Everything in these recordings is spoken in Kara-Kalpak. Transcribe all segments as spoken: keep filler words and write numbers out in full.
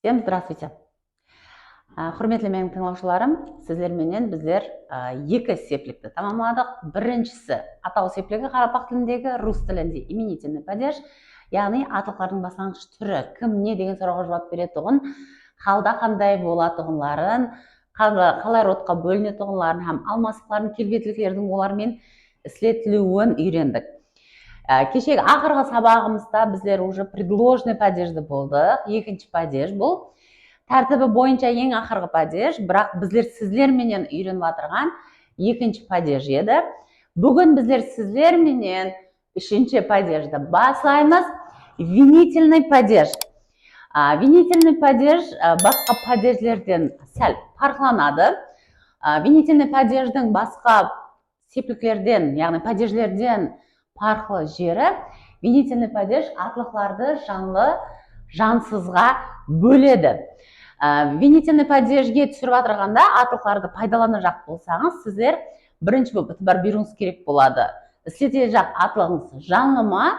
Всем здравствуйте. Á, húrmetli meniń tıńlawshılarım, sizler menen bizler, á, eki seplikti tamamladıq. Birinshisi, ataw sepligi qaraqalpaq tilindegi, rus tilinde именительный падеж, yaǵnıy atlıqlardıń baslanǵısh túri, kim, ne degen sorawǵa juwap beretuǵın, halda qanday bolatuǵınların, qala-, qalay rodqa bólinetuǵınların hám almasıqların, kelbetliklerdiń olarmen isletiliwin úyrendik. Á, keshegi aqırǵı sabaǵımızda bizler уже предложный падежdi boldıq, ekinshi падеж bul. Tártibi boyınsha eń aqırǵı падеж, biraq bizler sizler menen úyrenip atırǵan ekinshi падеж edi. Búgin bizler sizler menen úshinshi падежdi baslaymız. Винительный падеж. Á, винительный падеж, á, basqa падежlerden sál parıqlanadı. Á, винительный падежdiń basqa sepliklerden, yaǵnıy падежlerden parıqlı jeri, винительный падеж atlıqlardı janlı, jansızǵa bóledi. Á, винительный падежge túsirip atırǵanda atlıqlardı paydalanajaq bolsańız, sizler birinshi bolıp itibar beriwińiz kerek boladı. Isletejaq atlıǵıńız janlı ma,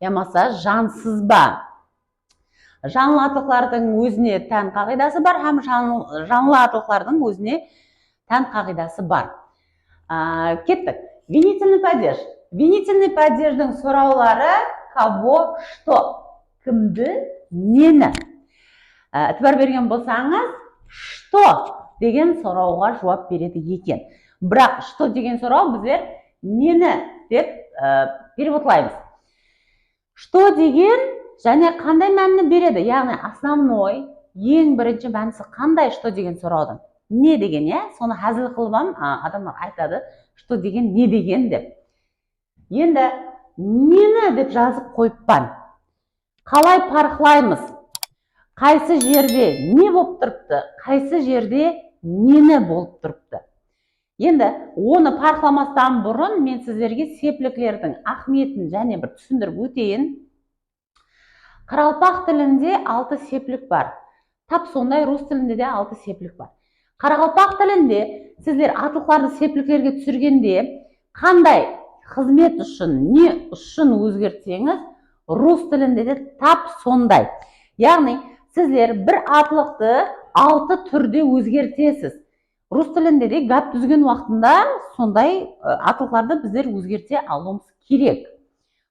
yamasa jansız ba? Janlı atlıqlardıń ózine tán qaǵıydası bar hám jan-, janlı atlıqlardıń ózine tán qaǵıydası bar. Á, kettik. Винительный падеж. Винительный падежdiń sorawları кого, что. Kimdi, neni. Á, itibar bergen bolsańız, что degen sorawǵa juwap beredi eken. Biraq что degen soraw bizler neni dep, á, perevodlaymız. Что degen jáne qanday mánini beredi? Yaǵnıy, основной, eń birinshi mánisi qanday что degen sorawdıń? Ne degen, ya? Sonı házil qılıp hám, a, adamlar aytadı, что degen ne degen dep. Endi neni dep jazıp qoyıppan. Qalay parıqlaymız? Qaysı jerde ne bolıp turıptı? Qaysı jerde neni bolıp turıptı? Endi onı parıqlamastan burın men sizlerge sepliklerdiń áhmiyetin jáne bir túsindirip óteyin. Qaraqalpaq tilinde altı seplik bar. Tap sonday rus tilinde de altı seplik bar. Qaraqalpaq tilinde sizler atlıqlardı sepliklerge túsirgende qanday xızmet ushın, ne ushın ózgertseńiz, rus tilinde de tap sonday. Yaǵnıy, sizler bir atlıqtı altı túrde ózgertesiz. Rus tilinde de gáp dúzgen waqtında sonday, ı, atlıqlardı bizler ózgerte alıwımız kerek.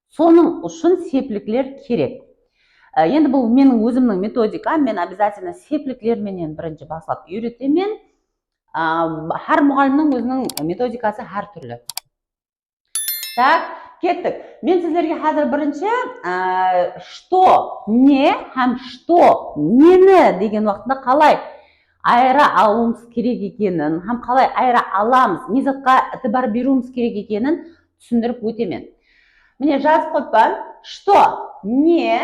Sonıń ushın seplikler kerek. I, endi bul meniń ózimniń metodikam, men обязательно seplikler menen birinshi baslap úyretemen. I, hár muǵallimniń óziniń metodikası hár túrli. Tak, kettik. Men sizlerge házir birinshi, á, что, ne hám что, neni degen waqtında qalay ayıra alıwımız kerek ekenin hám qalay ayıra alamız, ne zatqa itibar beriwimiz kerek ekenin túsindirip ótemen. Mine, jazıp qoyıppan. Что, ne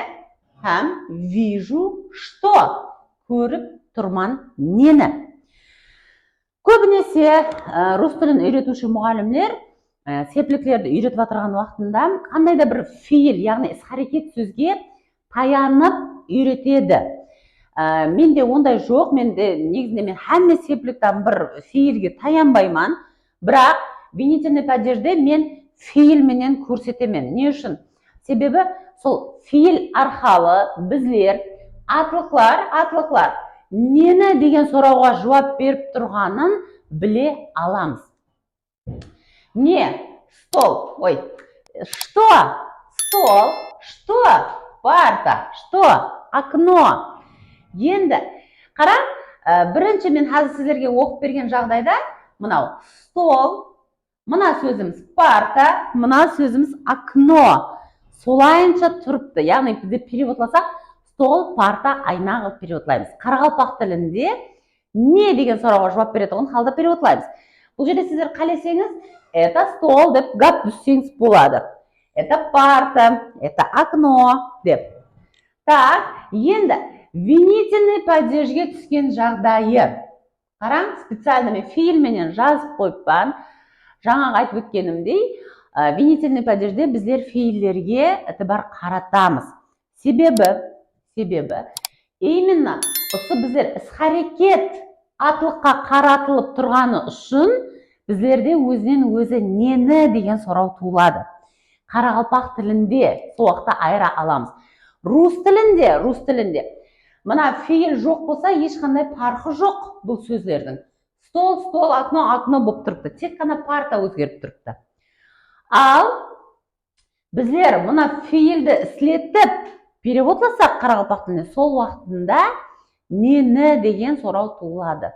hám вижу что, kórip turman neni. Kóbinese, e, rus tilin úyretiwshi muǵallimler, e, sepliklerdi úyretip atırǵan waqtında qanday da bir feyil, yaǵnıy is-háreket sózge tayanıp úyretedi. E, mende onday joq, mende negizinde men hámme seplikten bir feyilge tayanbayman. Biraq винительный падежde men feyil menen kórsetemen. Ne ushın? Sebebi sol feyil arqalı bizler atlıqlar, atlıqlar neni degen sorawǵa juwap berip turǵanın bile alamız. Ne? Stol. Oy. Что? Stol. Что? Парта. Что? Окно. Endi qarań, e, birinshi men házir sizlerge oqıp bergen jaǵdayda mınaw stol, mına sózimiz парта, mına sózimiz окно. Solayınsha turıptı. Yaǵnıy bizde perevodlasaq, stol, парта, ayna qılıp perevodlaymız. Qaraqalpaq tilinde ne degen sorawǵa juwap beretuǵın halda perevodlaymız. Bul jerde sizler qáleseńiz, это стол dep gáp dúzseńiz boladı. Это парта, это окно dep. Tak, endi винительный падежге túsken jaǵdayı. Qarań, специально men feyil menen jazıp qoyıppan. Jańaǵı aytıp ótkenimdey, e, винительный падежde bizler feyillerge itibar qaratamız. Sebebi, sebebi, именно usı bizler is-háreket atlıqqa qaratılıp turǵanı ushın bizlerde ózinen ózi neni degen soraw tuwıladı. Qaraqalpaq tilinde sol waqıtta ayıra alamız. Rus tilinde, rus tilinde Mına feyil joq bolsa, hesh qanday parqı joq bul sózlerdiń. Stol, stol, okno, okno bolıp turıptı. Tek ǵana parta ózgerip turıptı. Al, bizler mına feyildi isletip perevodlasaq qaraqalpaq tiline, sol waqtında neni degen soraw tuwıladı.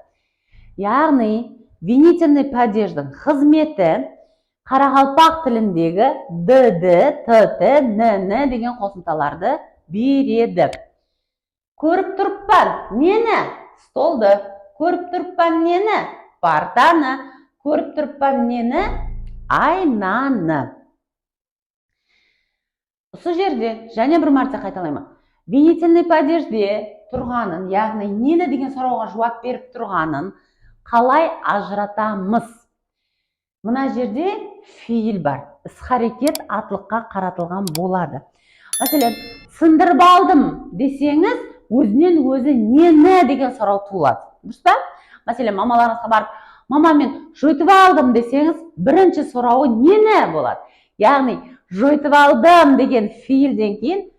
Yaǵnıy, винительный падежdiń xızmeti qaraqalpaq tilindegi d d, t t, n n degen qosımtalardı beredi. Kórip turıppan, neni? Stoldı. Kórip turıppan, neni? Partanı. Kórip turıppan, neni? Aynanı. Usı jerde jáne bir márte qaytalayman. Винительный падежde turǵanın, yaǵnıy neni degen sorawǵa juwap berip turǵanın qalay ajıratamız? Mına jerde feyil bar. Is-háreket atlıqqa qaratılǵan boladı. Máselen, sındırıp aldım deseńiz, ózinen-ózi neni degen soraw tuwıladı. Durıs pa? Máselen, mamalarıńızǵa barıp, mama, men joytıp aldım deseńiz, birinshi sorawı neni boladı. Yaǵnıy, joytıp aldım degen feyilden keyin,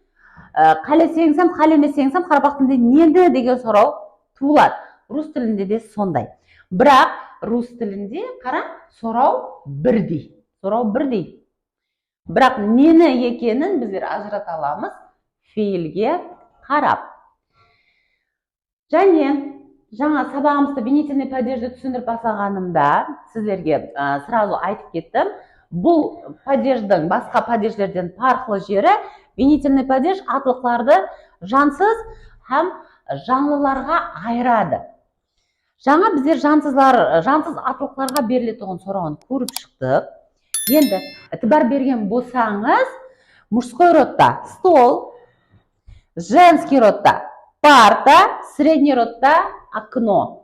e, qáleseńiz hám, qálemeseńiz hám, qaraqalpaq tilinde neni degen soraw tuwıladı. Rus tilinde de sonday. Biraq rus tilinde, qara, soraw birdey. Soraw birdey. Biraq neni ekenin bizler ajırata alamız feyilge qarap. Jáne jańa sabaǵımızdı винительный падежdi túsindirip baslaǵanımda sizlerge, a, сразу aytıp kettim. Bul padejdiń, basqa padejlerden parıqlı jeri, винительный падеж atlıqlardı jansız hám janlılarǵa ayıradı. Jańa bizler jansızlar, jansız atlıqlarǵa beriletuǵın sorawın kórip shıqtıq. Endi itibar bergen bolsańız, мужской rodta stol, женский rodta parta, средний rodta окно.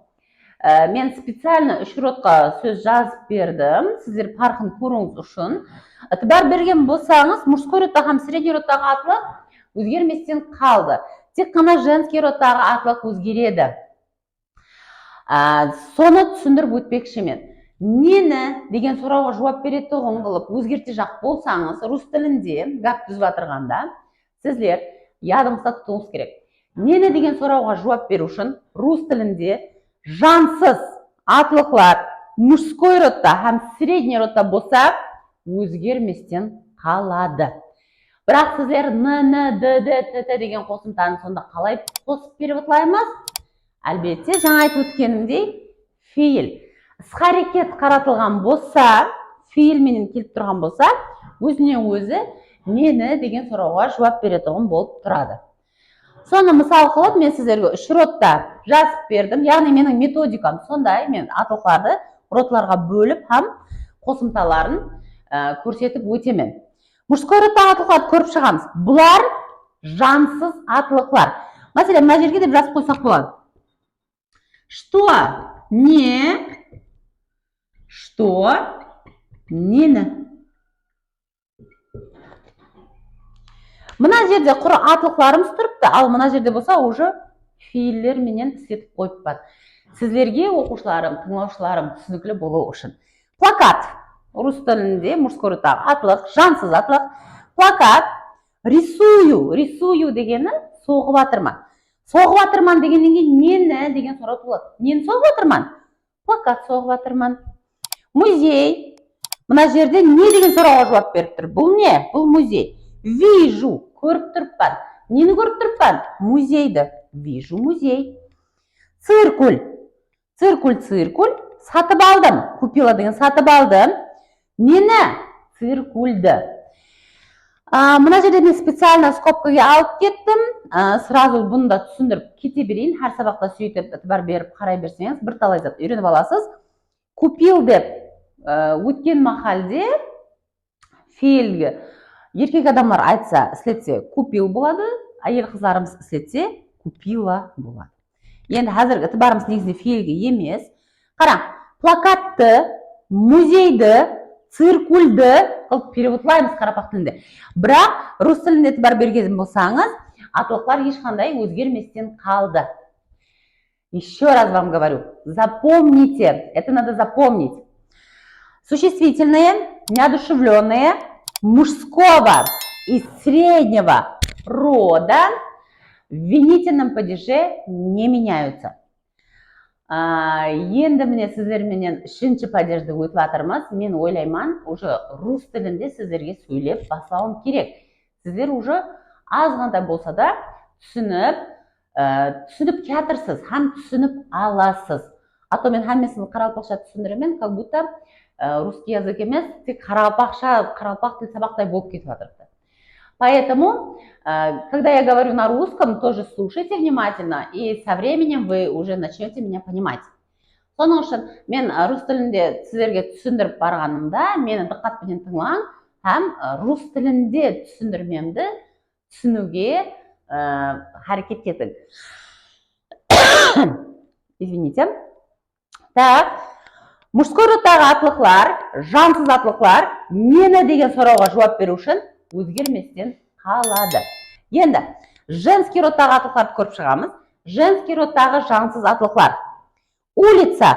E, men специально úsh rodqa sóz jazıp berdim, sizler parqın kóriwińiz ushın. Itibar bergen bolsańız, мужской rodta hám средний rodtaǵı atlıq ózgermesten qaldı. Tek ǵana женский rodtaǵı atlıq ózgeredi. Á, sonı túsindirip ótpekshimen. Neni degen sorawǵa juwap beretuǵın qılıp ózgertejaq bolsańız, rus tilinde gáp dúzip atırǵanda, sizler yadıńızda tutıwıńız kerek. Neni degen sorawǵa juwap beriw ushın rus tilinde jansız atlıqlar мужской rodta hám средний rodta bolsa, ózgermesten qaladı. Biraq sizler n, n, d, d, t, t degen qosımtanı sonda qalay qosıp perevodlaymız? Álbette, jańa aytıp ótkenimdey, feyil. Is-háreket qaratılǵan bolsa, feyil menen kelip turǵan bolsa, ózinen-ózi neni degen sorawǵa juwap beretuǵın bolıp turadı. Sonı mısal qılıp men sizlerge úsh rodta jazıp berdim. Yaǵnıy meniń metodikam sonday, men atlıqlardı rodlarǵa bólip hám qosımtaların, e, kórsetip ótemen. Мужской rodtaǵı atlıqlardı kórip shıǵamız. Bular jansız atlıqlar. Máselen, mına jerge de jazıp qoysaq boladı. Что? Ne? Что? Neni? Mına jerde qurı atlıqlarımız turıptı, al mına jerde bolsa уже feyiller menen isletip qoyıppan. Sizlerge, oqıwshılarım, tıńlawshılarım, túsinikli bolıwı ushın. Plakat. Rus tilinde мужской rodtaǵı atlıq, jansız atlıq. Plakat. Рисую. Рисую degeni soǵıp atırman. Soǵıp atırman degennen keyin neni degen soraw tuwıladı. Neni soǵıp atırman? Plakat soǵıp atırman. Музей. Mına jerde ne degen sorawǵa juwap berip tur? Bul ne? Bul muzey. Вижу. Kórip turıppan. Neni kórip turıppan? Muzeydi. Вижу музей. Циркуль. Циркуль, циркуль. Satıp aldım. Купила degen satıp aldım. Neni? Cirkuldi. A, mına jerde men специально skobkaǵa alıp kettim. A, сразу bunı da túsindirip kete bereyin. Hár sabaqta sóytip itibar berip qaray berseńiz, bir talay zat úyrenip alasız. Купил dep, a, ótken máhálde feyilge erkek adamlar aytsa, isletse, купил boladı, áyel-qızlarımız isletse, купила boladı. Endi házirgi itibarımız negizinde feyilge emes. Qarań, plakattı, muzeydi, cirkuldi qılıp perevodlaymız qaraqalpaq tilinde. Biraq rus tilinde itibar bergen bolsańız, atlıqlar hesh qanday ózgermesten qaldı. Ещё раз вам говорю, запомните, это надо запомнить. Существительные, неодушевлённые, мужского и среднего рода, В винительном падеже не меняются. Á, endi mine sizler menen úshinshi padejdi ótip atırmız. Men oylayman, уже rus tilinde sizlerge sóylep baslawım kerek. Sizler уже azǵantay bolsa da túsinip, á, túsinip kiyatırsız hám túsinip alasız. A то men hámmesin qaraqalpaqsha túsindiremen, как будто, á, русский язык emes, tek qaraqalpaqsha, qaraqalpaq til sabaqtay bolıp ketip atırıptı. Поэтому, э, когда я говорю на русском, тоже слушайте внимательно, и со временем вы уже начнёте меня понимать. Sonıń ushın men, ı, rus tilinde sizlerge túsindirip barǵanımda, meni dıqqat penen tıńlań hám, ı, rus tilinde túsindirmemdi túsiniwge, ı, háreket etiń. Извините. Так, мужской rodtaǵı atlıqlar, jansız atlıqlar neni degen sorawǵa juwap beriw ushın ózgermesten qaladı. Endi женский rodtaǵı atlıqlardı kórip shıǵamız. Женский rodtaǵı jansız atlıqlar. Улица,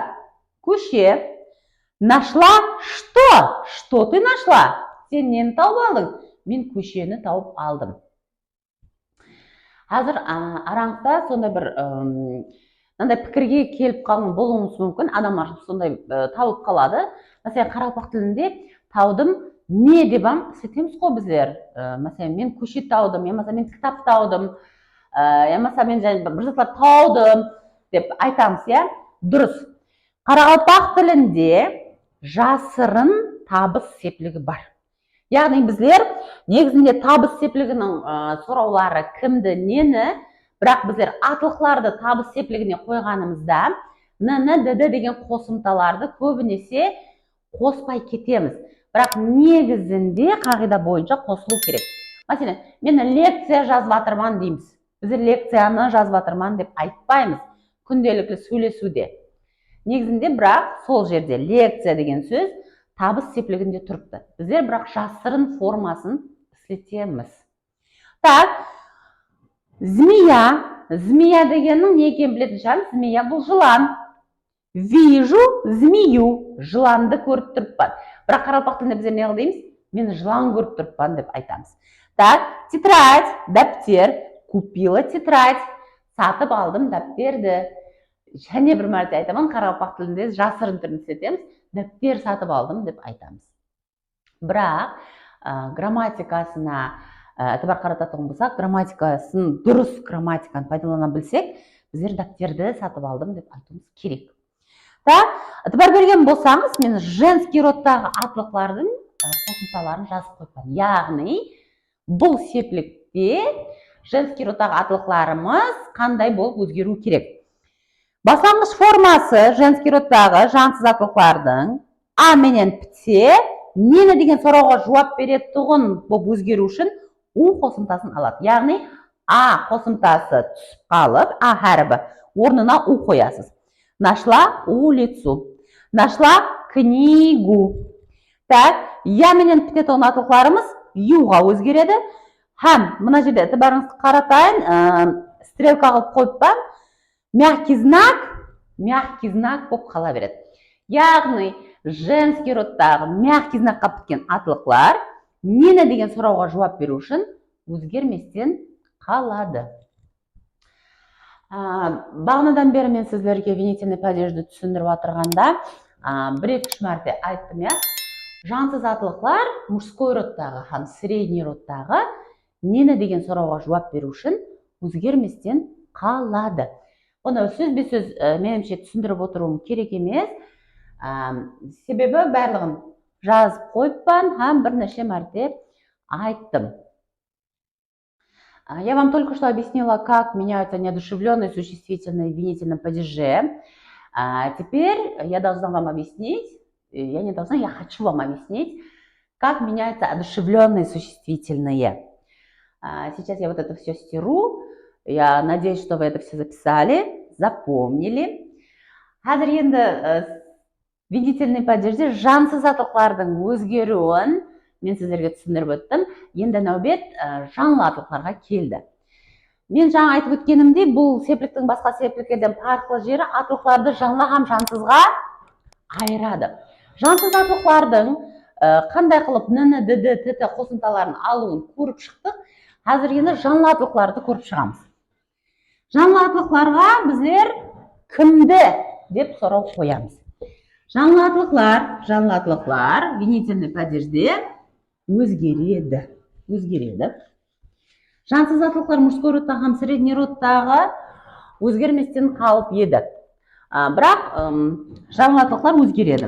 kóshe. Нашла что? Что ты нашла? Sen neni tawıp aldıń? Men kósheni tawıp aldım. Házir, a, arańızda sonday bir, ım, mınanday pikirge kelip qalǵan bolıwıńız múmkin, adamlar sonday, ı, tawılıp qaladı. Máselen, qaraqalpaq tilinde tawdım ne dep hám isletemiz ǵo bizler. I, máselen, men kóshe tawdım, yamasa men kitap tawdım, ı, yamasa men jáne bir zatlar tawdım dep aytamız, ya? Durıs. Qaraqalpaq tilinde jasırın tabıs sepligi bar. Yaǵnıy bizler negizinde tabıs sepliginiń, ı, sorawları kimdi, neni, biraq bizler atlıqlardı tabıs sepligine qoyǵanımızda n-ni, d-di degen qosımtalardı kóbinese qospay ketemiz. Biraq negizinde qaǵıyda boyınsha qosılıw kerek. Máselen, men lekciya jazıp atırman deymiz. Biz lekciyanı jazıp atırman dep aytpaymız kúndelikli sóylesiwde. Negizinde, biraq sol jerde lekciya degen sóz tabıs sepliginde turıptı. Bizler biraq jasırın formasın isletemiz. Так, змея. Змея degenniń ne ekenin biletin shıǵarmız. Змея bul jılan. Вижу змею. Jılandı kórip turıppan. Biraq qaraqalpaq tilinde bizler ne deymiz? Men jılan kórip turıppan dep aytamız. Так, тетрадь, dápter. Купила тетрадь. Satıp aldım dápterdi. Jáne bir márte aytaman, qaraqalpaq tilinde jasırın túrin isletemiz. Dápter satıp aldım dep aytamız. Biraq, ı, grammatikasına, ı, itibar qaratatuǵın bolsaq, grammatikasın, durıs grammatikanı paydalana bilsek, bizler dápterdi satıp aldım dep aytıwımız kerek. Так, itibar bergen bolsańız, men женский rodtaǵı atlıqlardıń, ı, qosımtaların jazıp qoyıppan. Yaǵnıy, bul seplikte женский rodtaǵı atlıqlarımız qanday bolıp ózgeriwi kerek? Baslanǵısh forması женский rodtaǵı jansız atlıqlardıń a menen pitse, neni degen sorawǵa juwap beretuǵın bolıp ózgeriw ushın u qosımtasın aladı. Yaǵnıy, a qosımtası túsip qalıp, a háribi ornına u qoyasız. Нашла улицу. Нашла книгу. Так, я menen pitetuǵın atlıqlarımız yuǵa ózgeredi. Hám mına jerde itibarıńızdı qaratayın, ı, strelka qılıp qoyıppan. Мягкий знак, мягкий знак bolıp qala beredi. Yaǵnıy, женский rodtaǵı мягкий знакqa pitken atlıqlar neni degen sorawǵa juwap beriw ushın ózgermesten qaladı. Á, baǵanadan beri men sizlerge винительный падежdi túsindirip atırǵanda, á, bir-eki-úsh márte ayttım, ya. Jansız atlıqlar мужской rodtaǵı hám средний rodtaǵı neni degen sorawǵa juwap beriw ushın ózgermesten qaladı. Bunı sózbe-sóz, e, menimshe, túsindirip otırıwım kerek emes. Á, sebebi barlıǵın jazıp qoyıppan hám bir neshe márte ayttım. А, я вам только что объяснила, как меняются неодушевлённые существительные в винительном падеже. А, теперь я должна вам объяснить, э, я не должна, я хочу вам объяснить, как меняются одушевлённые существительные. А, сейчас я вот это всё стиру. Я надеюсь, что вы это всё записали, запомнили. Házir endi, e, винительный падежде jansız atlıqlardıń ózgeriwin men sizlerge túsindirip óttim. Endi náwbet, e, janlı atlıqlarǵa keldi. Men jańa aytıp ótkenimdey, bul sepliktiń basqa sepliklerden parıqlı jeri atlıqlardı janlı hám jansızǵa ayıradı. Jansız atlıqlardıń, e, qanday qılıp n-ni, d-di, t-ti qosımtaların alıwın kórip shıqtıq. Házir endi janlı atlıqlardı kórip shıǵamız. Janlı atlıqlarǵa bizler kimdi dep soraw qoyamız. Janlı atlıqlar, janlı atlıqlar винительный падежде ózgeredi. Ózgeredi. Jansız atlıqlar мужской родта hám средний родtaǵı ózgermesten qalıp edi. A, biraq, ım, janlı atlıqlar ózgeredi.